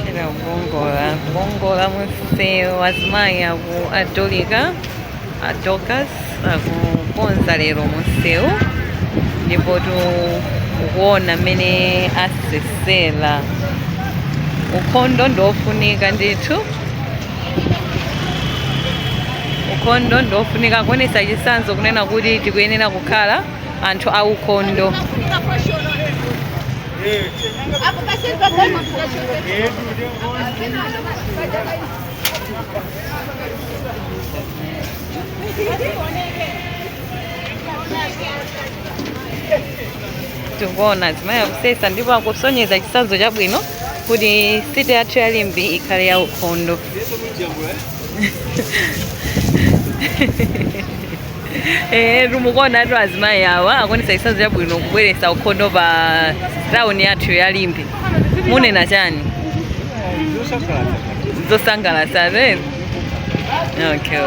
Era kukongola, kukongola munsewu. Azimayi aku adolika, a Dorcas, akukonza lero munsewu, ndipo tikuona mmene asesera. Ukhondo ndiofunika ndithu, ukhondo ndiofunika, kuonesa chitsanzo kunena kuti tikuyenera kukhala anthu aukhondo. Tikuona azimayi akusesa ndipo akusonyeza chitsanzo chabwino kuti city yathu ya Limbe ikhale ya ukhondo. Tumukuona atu azimayi awa akuonesa chitsanzo chabwino kubweretsa ukhondo pa town yathu ya Limbe. Munena chani? Zosangalatsa eh? Okay.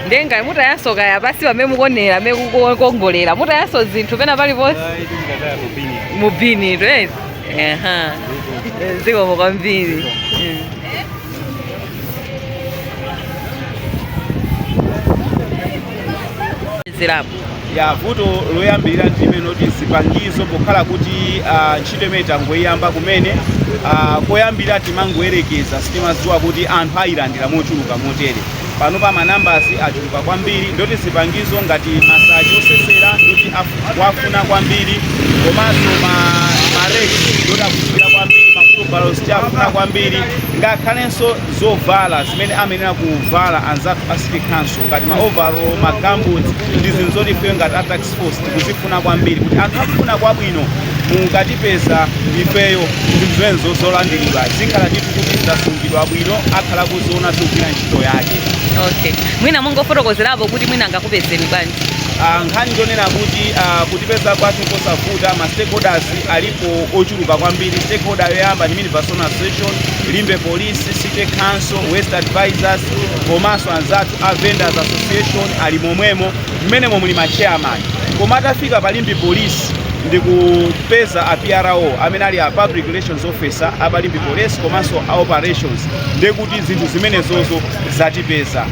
Ndenga mutayaso kaya pasi pamene mukuonera amene kukongolera, mutayaso zinthu pena paliponse mu bin to, eh? Aha, zikomo kwambiri. Zirapo Ya, vuto loyambirira ndi limene loti zipangizo, pokhala kuti ntchito imene tangoyamba kumene, koyambira timangoyerekeza, sitimadziwa kuti anthu ayilandira mochuluka motere. Pano pa ma numbers achuluka kwambiri, ndoti zipangizo ngati masachi osesera ndoti wafuna kwambiri, komanso ma rakes ndoti akufunika kwambiri, ma wheelbarrows afuna kwambiri, ngakhalenso zovala zimene amenera kuvala anzathu a city council ngati ma overall, ma gumboots, ndi zinthu zoti ifeyo ngati a task force tikuzifuna kwambiri, kuti anthu akufuna kwabwino mukatipeza ifeyo, zinthu zimenezo zolandiridwa zikhala ndithu kuti zasungidwa bwino, akhala kuziona zikugwira ntchito yake. Okay, mwina mungofotokozerapo kuti mwina angakupezeni bwanji? Nkhani ndionena kuti kutipeza kwathu kosavuta. Ma stakeholders alipo ochuluka kwambiri. Stakeholder yoyamba ndi Minibus Owners Association, Limbe Police, City Council, Waste Advisors, komanso anzathu a Vendors Association ali momwemo, mmenemo muli ma chairman. Koma atafika pa Limbe Police ndikupeza a PRO amene ali a public relations officer apa Limbe Police komanso a operations, ndekuti zinthu zimenezozo zatipeza.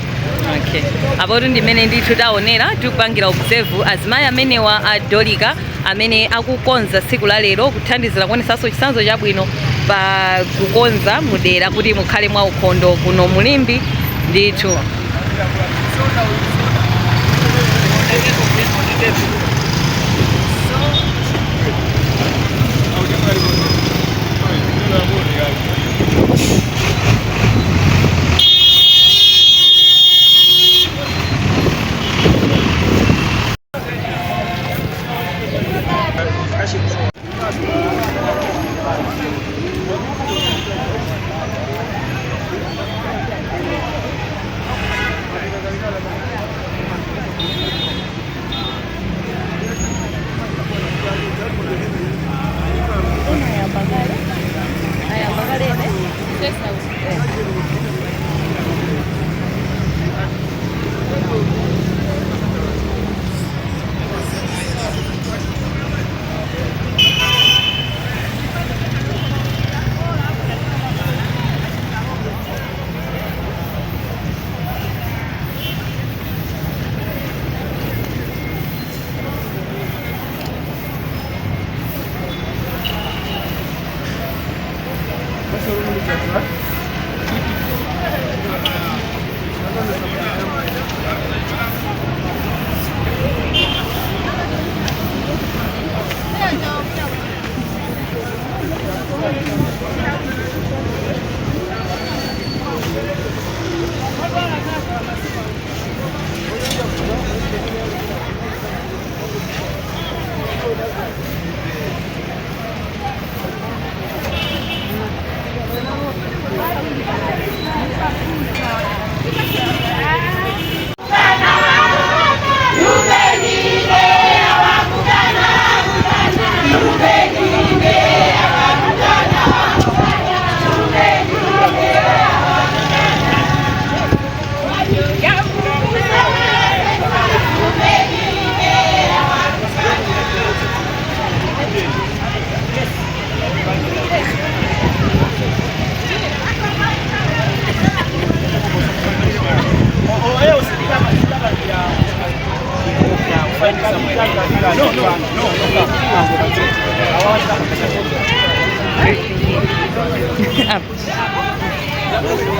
Okay, apotu ndimene ndithu taonera, tikupangira observe azimayi amenewa a Dorcas amene akukonza tsiku la lero kuthandizira kuonesanso chitsanzo chabwino pa kukonza mudera kuti mukhale mwa ukhondo kuno mu Limbe ndithu.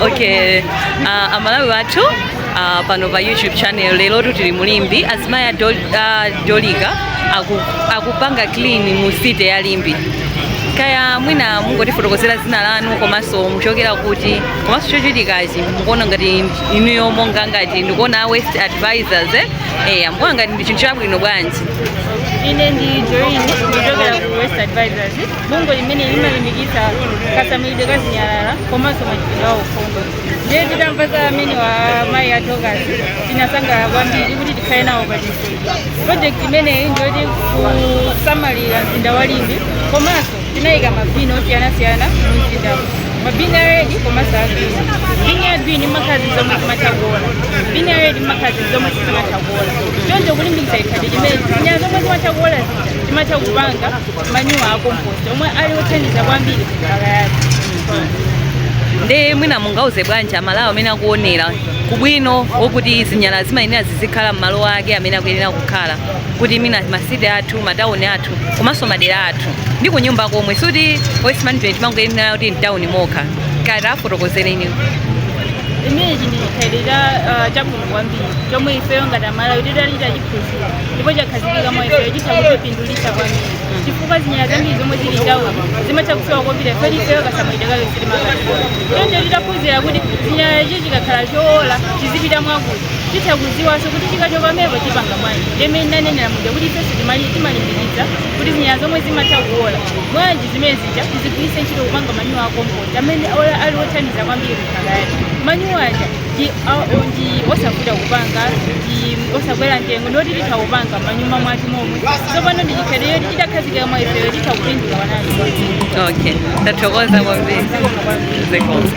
Okay, amalawi athu pano pa YouTube channel lero tili mu Limbe. Azimayi a Dolika akupanga clean mu city ya Limbe. Kaya mwina mungotifotokozera dzina lanu komanso muchokera kuti, komanso chochitikachi mukuona ngati inuyo monga ngati ndikuona Waste Advisors, eh? Eh, mukuona ngati ndi chinthu chabwino bwanji? Ine ndi Join, kuchokera ku Waste Advisors, bungwe limene limalimbikitsa kasamalidwe ka zinyalala komanso machitidwe a ukhondo. Ndiye titamva za amene wa mayi a Dorcas, tinasangalala kwambiri kuti tikhale nawo pa chinthu ichi. Project imeneyi ndiyoti kusamalira mzinda wa Limbe, komanso tinayika mabini osiyanasiyana mu mzindamu, mabini a red komanso a green. Bini ya green imakhala zomwe zimatha kuola, bini ya red imakhala zomwe sizimatha kuola. Choncho kulimbikitsa chikhalidwe chimene zinyalala zomwe zimatha kuola zija timatha kupanga manure a compost omwe ali othandiza kwambiri ku nthaka yathu. Nde mwina mungauze bwanji amalawi amene akuonera kubwino wokuti zinyalala zimayenera zizikhala m'malo ake amene akuyenera kukhala, kuti mina ma city athu, matawuni athu komanso madera athu ndi kunyumba komwe, suti waste management mangoyenera kuti mtawuni mokha? Kati afotokozereni. Imenechi ndi chikhalidwe chabwino kwambiri chomwe ifeyo ngati amalawi tidali tachiphunzira ndipo chakhazikika mwa ifeyo. Chitha kutipindulitsa kwambiri chifukwa zinyalala zambiri zomwe zili tawuni zimatha kusowa kopita ife ifeyo kasamalidwe kake sitimakaziola. Choncho titaphunzira kuti zinyalala icho chikakhala choola chizipita mwakuti, titha kuziwanso kuti chikachoka pamenepo chipanga bwanji. Ndimene nanenera muja kuti ifenso timalimbikitsa kuti zinyalala zomwe zimatha kuola bwanji zimene zija tizigwiritse ntchito kupanga manure a compost amene ali othandiza kwambiri kunthaka yathu. Manure aja ndi osavuta kupanga, ndi osakwera mtengo, ndoti titha kupanga manyumba mwathu momwe. Tsopano ndi chikhalidwe choti chitakhazikika mwa ifeyo titha kupindula wananso. Okay, tathokoza kwambiri. Zikomo kwambiri. Zikomo.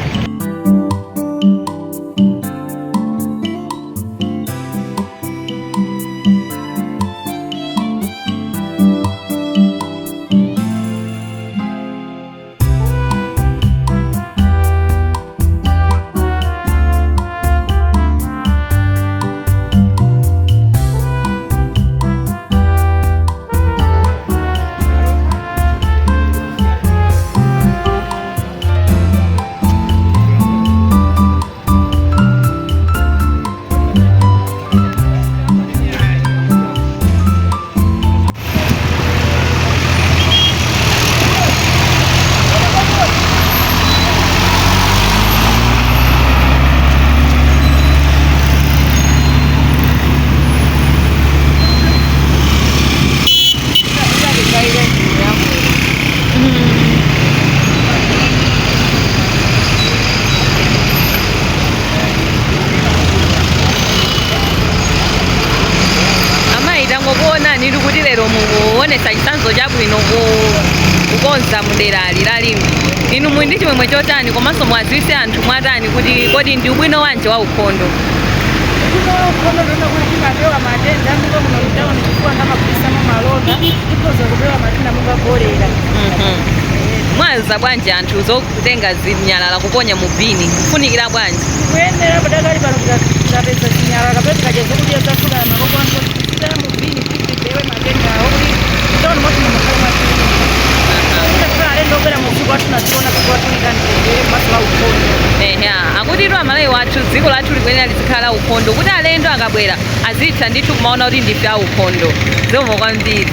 Amayi, tangokuonani kuti lero mukuonesa chitsanzo chabwino kukonza muderali la Limbe. Inu muli ndi chimwemwe chotani, komanso mwadziwitse anthu mwatani kuti kodi ndi ubwino wanji wa ukhondo? Kuno ukhondo tona kuti timapewa matenda monga kuno mtawuni, chifukwa ndamagwirisamo malonda, tikhoza kupewa matenda monga kolera. Mwaza bwanji anthu zokutenga zinyalala kuponya mu bini kufunikira bwanji? Kuyendera padakali pano tikapeza zinyalala kapena tikadya zokudya zasuka makoko anso tisitaya mu bini kuti tipewe matenda awo, kuti mtawuni mwathu mukhale mwathu kukhala alendo obwera mu dziko athu naziona dziko athu likandiyendere maso la ukhondo. Ehe, akutitu amalawi wathu dziko lathu likuyenera lizikhala ukhondo kuti alendo akabwera azitha ndithu kumaona kuti ndife aukhondo. Zikomo kwambiri.